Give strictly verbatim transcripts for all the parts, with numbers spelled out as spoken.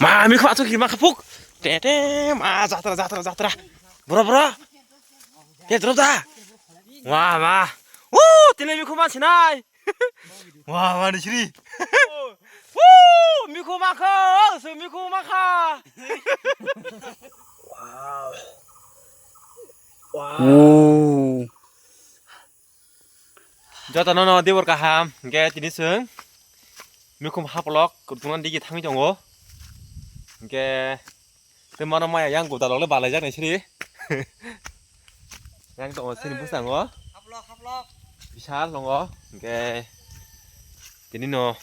Ma, mikhu achuk hi ma khapuk. Te, te, ma, jatra, jatra, jatra. Bro, bro. Te, drop da. Wa, ma. Woo, tini mikhu ma sinai. Wa, wa, ni sri. Woo, mikhu ma kha. Su mikhu ma kha. Wow. Wow. Jotono no dibor kaham, hingke tini chwng mikhum hapolok rwtwngna digi thangwi tongo. Hingke tei mano maya yang godalok le balai jak nai siri. Yang tongo sini bwskango. Bishal tongo, hingke tini no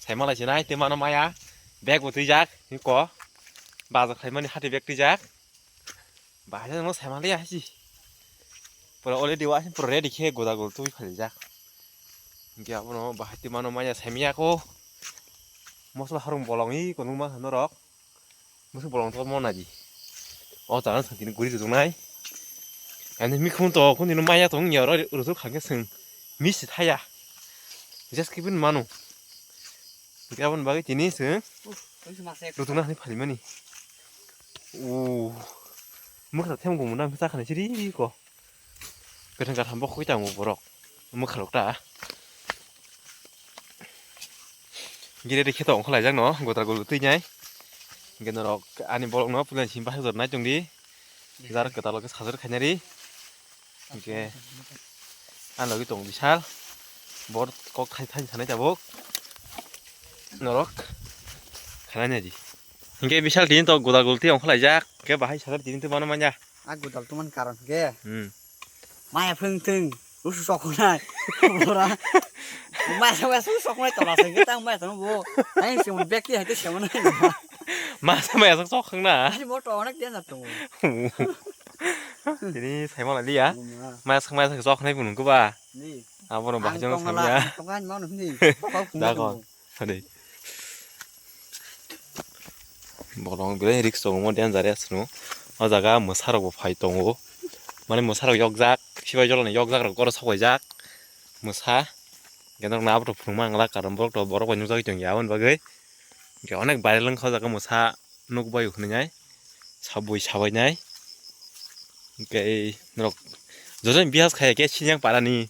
saima lai sinai tei mano maya bag bo twijak, hiko bazar khlaimani hati bag twijak. Bahai no saimaliya hai si. Pura already wa pura ready khe goda gol twi phalijak. Hingke abono bahai twi mano manya saimiyako. Mosla harung bolong i konungma norok. Musu bolong to mona di. O jaga sakini guri rwjaknai. Ani mikhum to kuni no maya tong ya ro rwjak khangke seng. Misi thaya. Just kibin mano. Hingke aboni bagwi tini seng. Rwjakna hani phalimani. O. Mwkha themgumuna hwnkhe chakha nai siri ko. Kwthang katham bo khoi tango borok. Mwkha rok ta. Gire de kheto ongkha laijak no, gotra gulu twi nai. Hingke norok ani borok no pulan sim bahai jor nai tongdi. Jar kwtal khe sajor khainari. Hingke. Ang logwi tongo bishal. Bor kok thai thai sanai tabuk. Norok. Khanai nai di. Hingke bishal tini to godal gol twi ongkha laijak. Hingke bahai sakar tini to mano manya. A godal tongmani karon hingke. Hmm. Maya phwng thwng. Usu soknai. Bora. Maya sa maya su soknai tola se hingke tang maya tong bo. Ai se mun bekti hai te se mun. Masa maya sok sok khang na. Ai mo to onek dia na tongo. Tini saimala liya. Maya sok maya sok sok nai bunung ko ba. Ni. Abono bahai jono samya. Tongan mano ni. Dagon. Hadi. Bolong belai risk tongo mo danger asno. O jaga mwsa rok bo phai tongo. Mane mwsa rok yokjak, sibai joloni yokjak rok oro sok paijak. Mwsa. Genok na abo to phunukma ang la karon borok to borok bai nukjagwi tongya aboni bagwi. Hingke onek viral wngkha o jaga mwsa nukbai hwnwi nai. Sabui sabai nai. Hingke norok joto ni bihas khai khe sinyang para ni.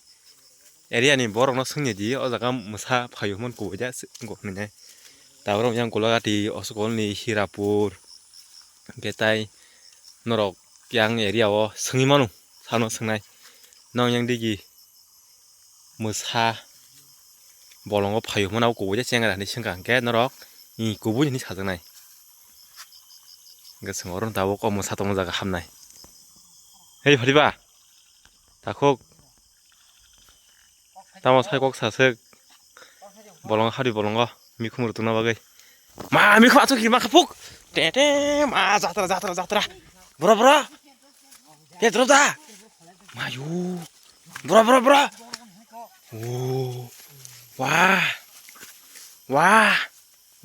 Area ni borok no swngya di o jaga mwsa phaio hwnmani kubui da se wngkha hinwi nai. Tabuk rok yang Golagati, Osokol ni Hirapur, hingke tai norok yang area o swngwi mano sano swngnai. Nong yang digi mwsa bolongo phaio hwnmani abo kubui da chengra hinwi swngkha hingke norok i kubui hinwi sajaknai. Hingke swng oro tabuk o mwsa tongma jaga hamnai. Hei phariba. Takhuk. Tamo sai kok saswk. Bolong hari bolongo. Mikhum rwtwngna bagwi. Ma mikhum achuk hima khapuk. Te te ma jatra jatra jatra. Bro bro. Te drop da. Mayu. Bro bro bro. Oh. Wah. Wah.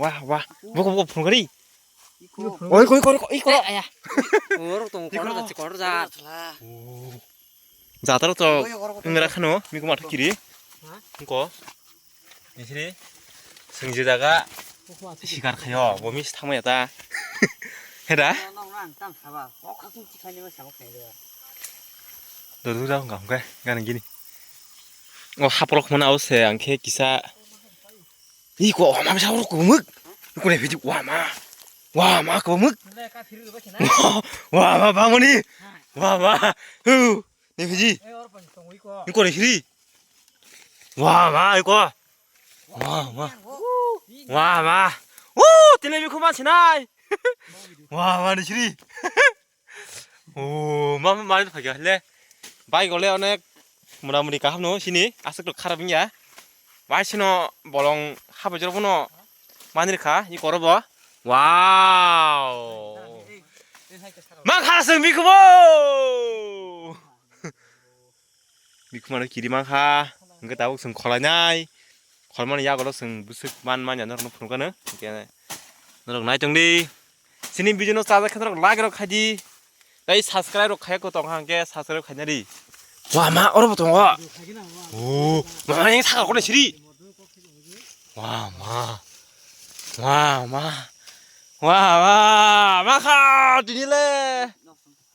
Wah wah. Boko boko phun gari. Oi koi koi koi koi. Aya. Oro tong kor da kor da. Oh. Jataro to ngra khano mikhum athuk kiri. Hingko. Nisri. Sengje jaga. Sikar khayo. Bo mis thangmaya ta. Heda. Dodu jang gam kai. Gani gini. O haprok mana ause angkhe kisa. Iko, o mami sa oro kubumuk. Iko ne video, wa ma. Wa ma kubumuk. Wa ma bangmani. Wa ma. Hu. Ne video. Iko ne hiri. Wa ma iko. Wa ma. Wa ma. Woo, tini bikhu ma sinai. Wa ma ni siri. Oh, ma ma mari phagya le. Bai gole onek mura muri kaham no sini aswk rok kharap wngya. Bai sino bolong habo jora bono mani rikha i koro bo. Wow. Ma kha se bikhu bo. Bikhumano kiri mankha, hingke tabuk chwng khwlainai, khwlmani yagulo chwng bwswk man manya norokno phunukgano, hingke norok nai tongdi. Chini video no chajak khe norok like rok khaidi, tei subscribe rok khaiya tongkha hingke subscribe khainari. Wah ma, oro bo tongo. Oh, ma yang sakha kone siri. Wah ma, wah ma, Wa, wa, ma kha, tini le.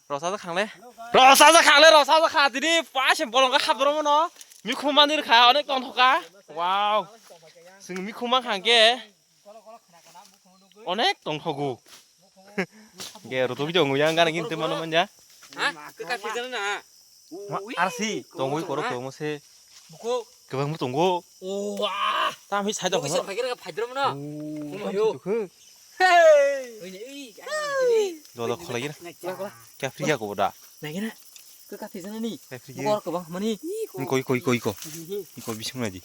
Rosa ja khangle. Rosa ja khangle, rosa ja kha, tini pa se bolong ka khap doro mono. Mikhu mandir kha, onek tong thoka. Wow. Sing mikhu ma khang ke. Onek tong thogu. Ge rutuk jong yang kan gin te mano manja. Ha? Ke ka phi jana na? Ma, arsi, tongwi korok tongmo se. Buko. Kebang mo tongo. Oh, ah. Tam hi sai dok. Buko se phai kira phai drum na. Oh, yo. Hey. Oi ne, oi. Dodo kholai gina. Kya priya ko boda. Nai gina. Ke ka phi jana ni. Kya priya. Buko ko bang mani. Koi, koi, koi, ko. Iko bising lagi.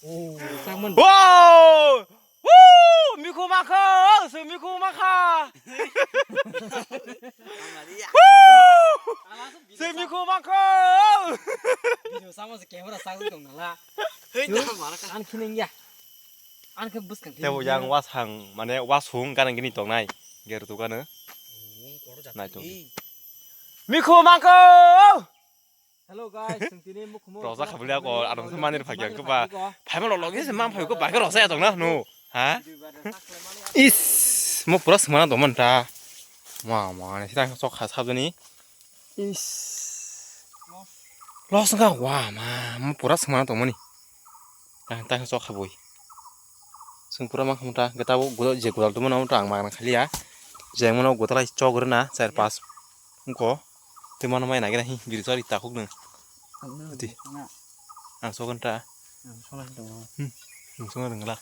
Oh, sangman. Wow! Woo! Mikhu makha! Sing mikhu makha! Woo! Sing mikhu makha! Video sama se camera sa tong nala. Hei, dah, mana kan? An khining ya. An khe buskang. Tebo yang wasang, mane wasung ganang gini tongnai. Ger tu kana. Nai tong. Mikhu makha! Hello guys, chwng tini mukhumu. Rosa khabli ako, ano se manir phagya ko ba. Phaima lo logi se mang phai ko ba ke rosa ya tong na no. Ha? Is, mo pura semana do man ta. Ma ma ne sita sok kha sabjani. Is. Los ga wa ma, mo pura semana tong mani. Ah, ta sok kha boi. Sung pura ma khamta, geta bo gudo je gudal tumo na ta ang ma khali ya. Je mo no gudal chok rena, char pas. Wngkho. Tei mano mai nagira hi, biri chori takhuk nung. Ang nung Ati. Nung. Ang sogon ta. Ang sona tongo. Hmm. Ang sona tongo la.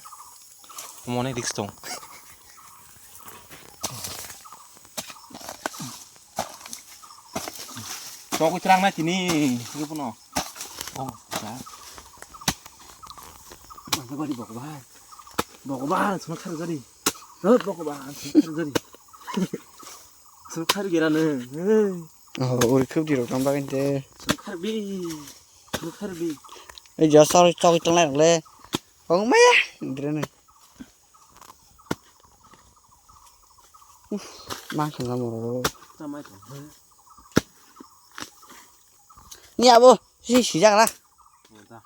Omo onek risk tong. Chok wi trang na tini. Ini puno. Oh, ya. Ang sogon di bokba. Bokba, sona khar gari. Hop, bokba, sona khar gari. Sumkhar gira nung. Oh, uri khub di rok tang bagin te. Sumkhar bi. Sumkhar bi. Ei jo sor chok tang lai rok le. Ong maya. Gira nung. Uf, mang kham lam ro. Tamai tong. Ni abo si si jak la. Wata.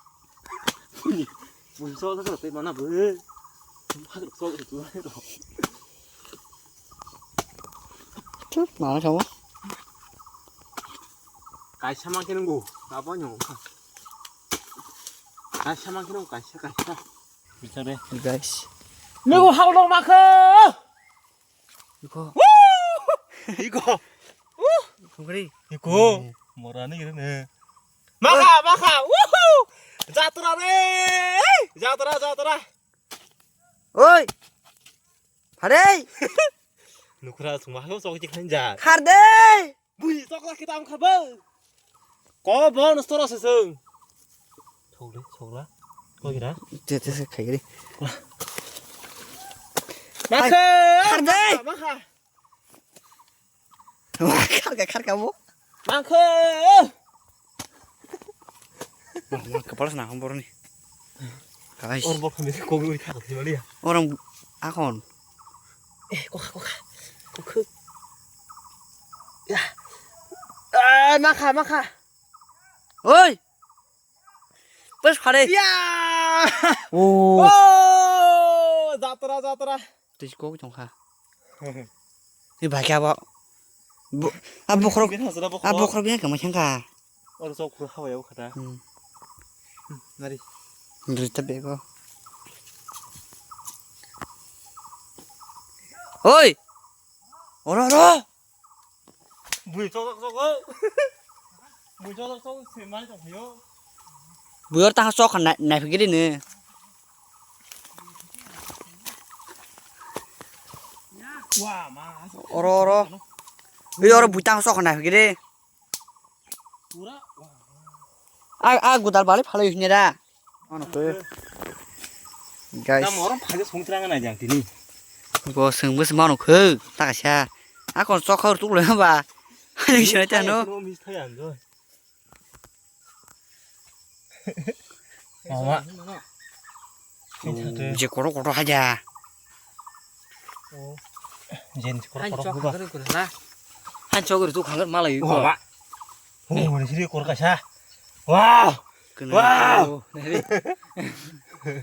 Bui so sa tei mana bui. Phak so tu tu. Mana kamu? Kaisa mang khe nungo. Abo nyo. Kaisa mang khe nungo, kaisa, kaisa. Bichare. Guys. Mego hao dong makhe. Iko. Iko. Khungri. Iko. Morani gini ne. Makha, makha. Woohoo! Jatra re. Jatra, jatra. Oi. Hare. Nukra suma hao sok chik khan ja. Khar de. Bui sok la kitam khabo. Ko bon stora sesung. Sok le, sok la. Ko gira. Te te se khai gri. Makha. Khar de. Makha. Kharka, kharka bo. Mangkho. Wah, wah, kepala senang boroni. Guys. Or bok kami kok ui thak thimali ya. Orang akon. Eh, kokha, kokha. Kokha. Ya. Ah, makha, makha. Oi. Bes khare. Ya. Oh. Oh, jatra, jatra. Twi kok tong kha. Ni bai khe abo. Bo-, a bokhorok, Bini hasra bokhorok. A bokhorok bini kama khang kha. Oro sok khur hawa ya khata. Hmm. Hmm, nari. Rita bego. Oi! Oro, oro! Bui chok chok chok. Bui chok chok chok, se mai chok yo. Bui or tang chok kha nai, nai phikiri ne. Wa ma. Oro, oro. Bui or bui tang chok kha nai phikiri. Pura. A, a gudal bali phalai hine da. Ano khe. Guys. Nam orom phaje songtrang na jang tini. Bo seng bus mano khe ta kaisa. A kon chok khor tuk le ba. Ani sinai ta no. Mis thaya anjo. Mama. Je koro koro haja. Jen koro koro buba. Han chok ri tu khangar malai ko. Mama. Ni mani siri kor kaisa. Wow. Wow.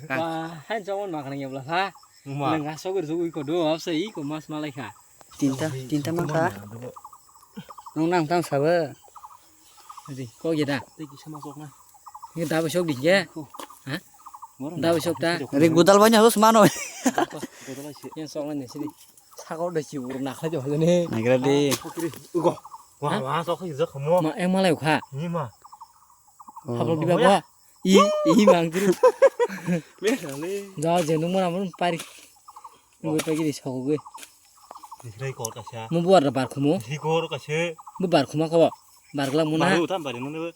Wah, han chok mon makana yabla ha. Wngma. Nang asok ri jogwi ko do, absa i ko mas malai kha. Tinta, tinta man kha. Nong nang tang sabo. Ri, ko ge da. Tei kisa ma sok na. Ni da ba sok di ge. Ha? Da ba sok ta. Ri gudal banya dos mano. Gudal ai se. Yang sok na ni sini. Sakok da si ur na kha jo ni. Nagra di. Ugo. Wah, wah, sok kha jok mo. Ma, eh, malai kha. Ni ma. Hablo diba ba? I, i mang juru. Me nang ni. Ja, je nung mana mun pari. Nung pagi di sokogwi. Disrai kor kasa. Mu buar da bar khumu. Di kor kasa. Bu bar khuma ko. Bar gla muna. Baru tam bari nang ni.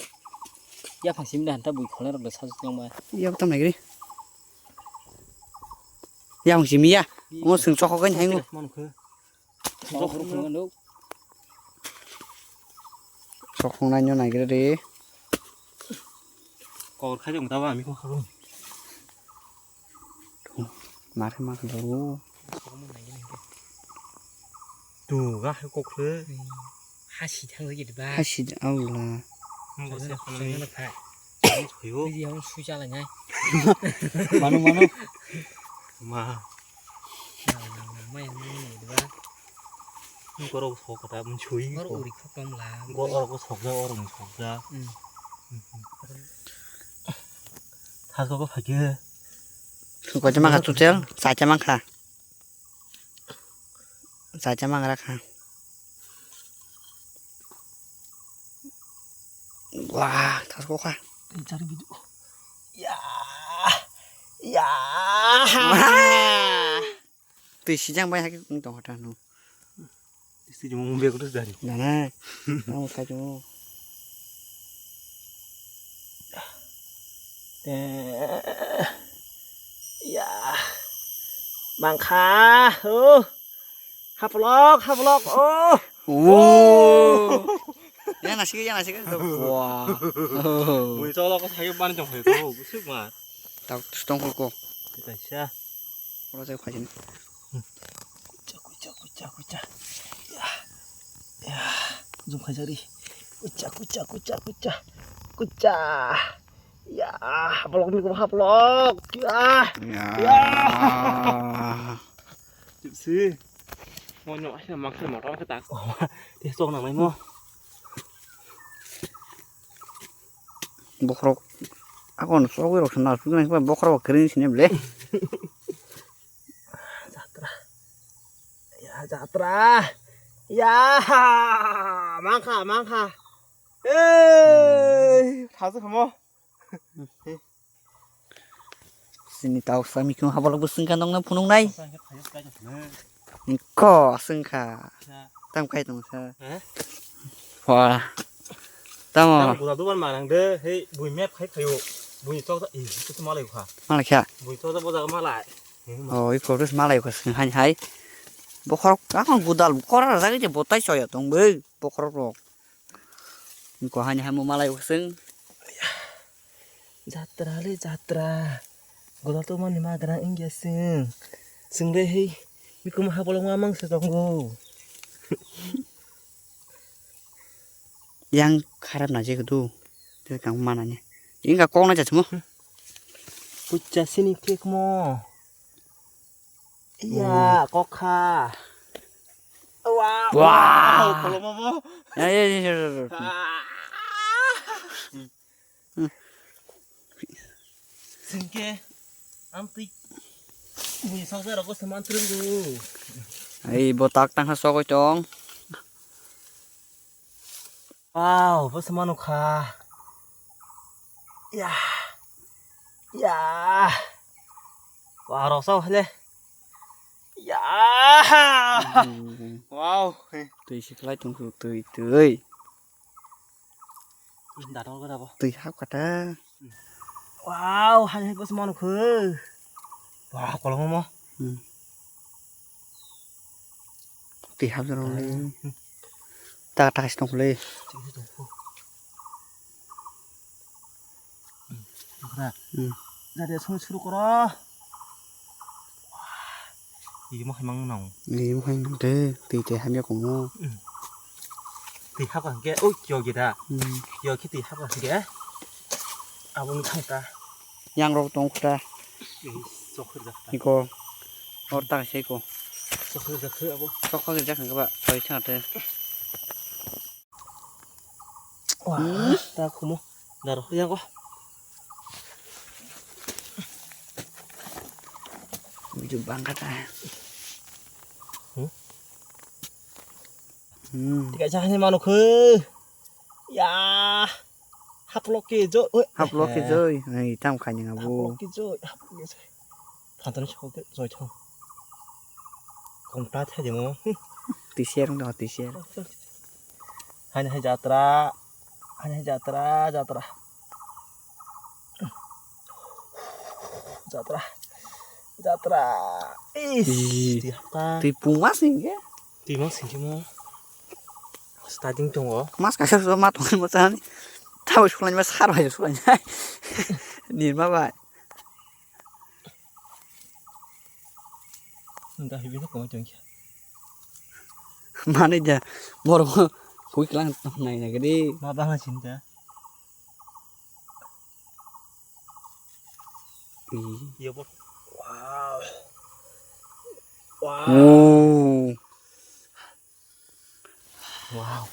Ya phang sim da hanta bui khole rok da sa jang ba. Ya tam nagri. Ya phang sim ya. Mo sung sokogwi nang. Mon khu. Sokhong naino naigra de. Kor khai jong taba ami kok khabo. Mare ma khabo. Tu ga hai kok khle. Hasi thang lagi de ba. Hasi aula. Mo se khana ni. Phayo. Video ang sui chala ngai. Manu manu. Ma. Nang, nang, nang, mai, mai, mai, diba? Ni korok sok kata mensui. Oro uri khok tong la. Go oro go sok ja, oro ni sok ja. Hmm. Thas go phai ke. Ko jama ka tutel, sa jama kha. Sa jama ra kha. Wah, thas go kha. Tei chari bidu. Ya. Ya. Twi sijang bai hake wng tong kha ta no. Twi sijang mung bek rus dari. Dana. Nang kai tu. Eh, ya. Mangkha. Oh. Haplok, haplok. Oh. Oh. Ya nasik, ya nasik. Wah. Bui tolok ko thai ban jong hai ko. Gusuk ma. Tak tong ko. Kita sha. Ora jai khaijin. Kucha, kucha, kucha, kucha. Ya. Ya. Jum khaijari. Kucha, kucha, kucha, kucha. Kucha. Ya, haplok ni ko haplok. Ya. Ya. Ya. Tipsi. Mo nyo asya mak se motor ke tak. Te sok nang nai mo. Bokhorok. Akon sok rok sana suknai bokhorok kering sini ble. Jatra. Ya, jatra. Ya, mangkha, mangkha. Ei, thasu khamo. Sini tau sami kung habalok bo singka nongna phunung nai. Ko singka. Tam kai tong sa. Eh? Wah. Tamo. Tamo gula duban manang de, hei, bui map khai khayo. Bui chok, ih, tu malai kha. Malai kha. Bui chok boja malai. Oh, i progress malai ko sing hai hai. Bokhorok akon gudal bokhorok rajak je botai soya tong bai bokhorok rok. Ko hai hai mo malai ko sing. Jatra le jatra. Gudal to mani ma grang ingya sing. Sing le hei. Mikum ha bolong ma mang se tongo. Yang kharap na je kudu. Te kang mana ni. Inga kok na jachmo. Pucha sini kek mo. Iya, kokha. Wah. Wah. Kolomo mo. Ya, ya, ya, ya, ya. Ah. Singke, amtwi. Bui soksa rok ko saman trung du. Ai, bo tak tang ha sokoi tong. Wow, bo se manu kha. Ya. Ya. Wa, rosao hele. Ya. Hmm. Wow. Twi si khlai tong kho, twi, twi. Datang ko dabo. Twi hap kata. Wow, hai hai ko se manu kho. Wah, kolong mo. Hmm. Twi hap jora le. Hmm. Ta ta sitong le. Twi sitong ko. Hmm. Ora. Hmm. Jadi sung suru koro. Imo hai mang nang. Imo hai mang de, twi twi hamya kong mo. Hmm. Twi hap ka hingke, o kyo gida. Hmm. Kyo khe twi hap ka hingke. Aboni thang ta. Yang rok tong khuta. Ih, sok khir jak ta. Iko. Hor ta se ko. Sok sok jak abo. Sok sok jak ba. Soi chang te. Wah, ta khumo. Daro, ya ko. Biju bangkata. Hmm? Hmm. Tiga jahani mano khe. Ya. Haplok ke jo. Oi. Haplok ke Eh. Joi. Ai tam khani ngabu. Haplok ke joi. Haplok ke joi. Phantan sok ke joi thang. Kong ta thai de mo. T C R do T C R. Hani hai jatra. Hani hai jatra, jatra. Jatra. Jatra. Is. Ih. Tiga ta. Twi puma sing ke? Twi mang sing ke mo. Starting tongo. Mas kaisa so ma tongni mo chani. Tabo suklai ma sar bai suklai nai. Nirma bai. Nda hibi no komai tongkha. Mane ja borok hui klang nai nai gadi. Ma bang sin ja. Ih. Yo bor. Wow. Wow. Oh. Wow.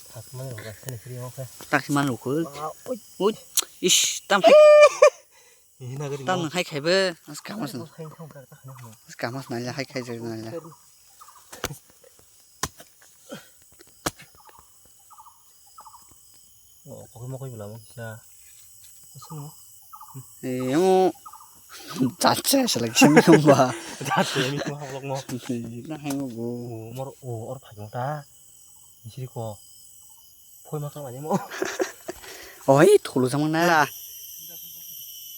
Thakmani rok khe ni kri oke. Thakmani rok khe. Wow. Ui. Ui. Ish, tam hai. Ih, na gari tam mo. Hai khaibe. As kamas na. Hai thong ka ta khana mo. As kamas na ya hai khai jai na ya. Oh, kokoi mokoi bela mo kisa. Asung mo. Eh, mo. Chacha selek semi kong ba. Chacha semi kong ba. Na hai mo go. Oh, mor, oh, or phai mo ta. Isiri ko. Phoi ma kang ani mo. Oi, thulu samang na.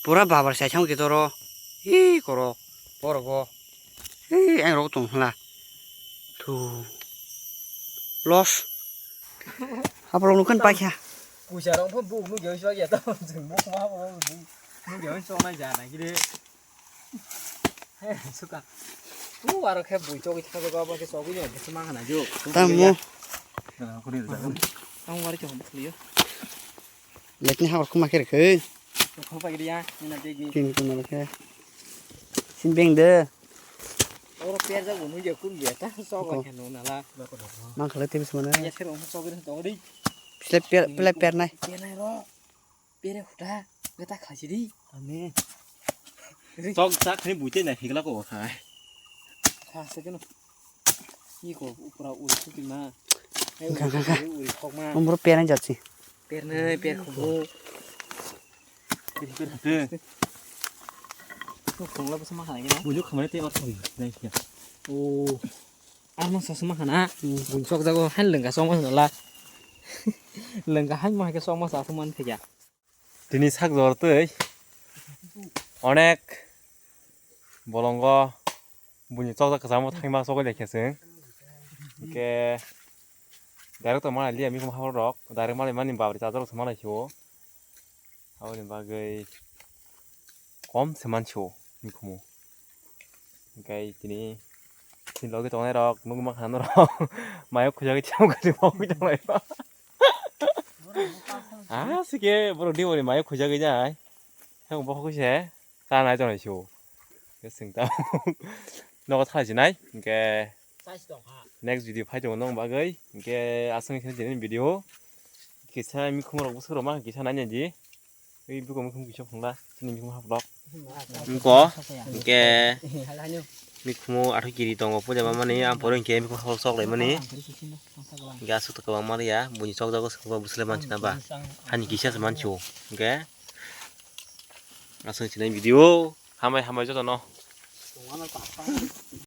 Pura babar sai samang kitoro. Hi koro. Poro go. Hi ang rok tong hla. Thu. Los. Apa lo nukan paikha. Puisa rong pho bu nu gyo swa ya ta. Jeng mo ma bu nu gyo swa na ja na kire. He, suka. Tu aro khe bui chogwi thangjago, abo khe chogwi no, bwswk mang khana jo. Tamo. Tamo wari chong bwkhliyo. Letni hawar khuma khe rikhe. Khum pa gidi ya, nina degi. Tin kun khe. Sin beng de. Oro per jago, nung je kun biya ta, chogwi khe nung nala. Mang khala tebis mana. Ya khe rong chogwi rong chogwi. Pile per, pile per nai. Per nai ro. Pere huda, gata khaji di. Ame. Chok chak khani buite na higla ko khai. Kha se keno. Iko upra uri suti ma. Kha, kha, kha. Uri khok ma. Ombro pere jatsi. Perne per khubu. Pere hate. Ko khongla basa ma khana gina. Buju khamane te ot khoi. Nai ya. O. Arma sasma khana. Bun chok jago han lengka song ma la. Lengka han ma ke song ma sa thuman thya. Tini sak jor twi onek bolongo buini chokjak kwchangma thangma chogwi laikha chwng. Hwnkhe direct to manai liya mikhumu haborok, direct manai mani babri charger rok se manai sio. Aboni bagwi kom se mansio mikhumu. Hwnkhe tini, tini logi tongnai rok nugwi mankha norok mayo khujagwi tamo gari bo tongnai rok. Ah, sike borok di boni mayo khujagwi jai. Hebo bokhok se kanai tongnai sio. Hwnkhe chwng tamo nogo thai sinai. Hwnkhe next video phai tongo nong bagwi. Hwnkhe aswk khe tini video kisa mikhumu rok bwswk rok ma kisa naina di. Ei buko mukhung kisa phungla, chini mukhung hablok. Wngko, hwnkhe mikhumu athwi kiri tongo, puja mamani, amporo hwnkhe mikhumu hablok chok laimani. Hwnkhe aswk to kwbangma liya, buini chokjago swkang bwswk lai manchina ba. Hani kisa se manchio, hwnkhe aswk sinai video, hambai hambai jotono.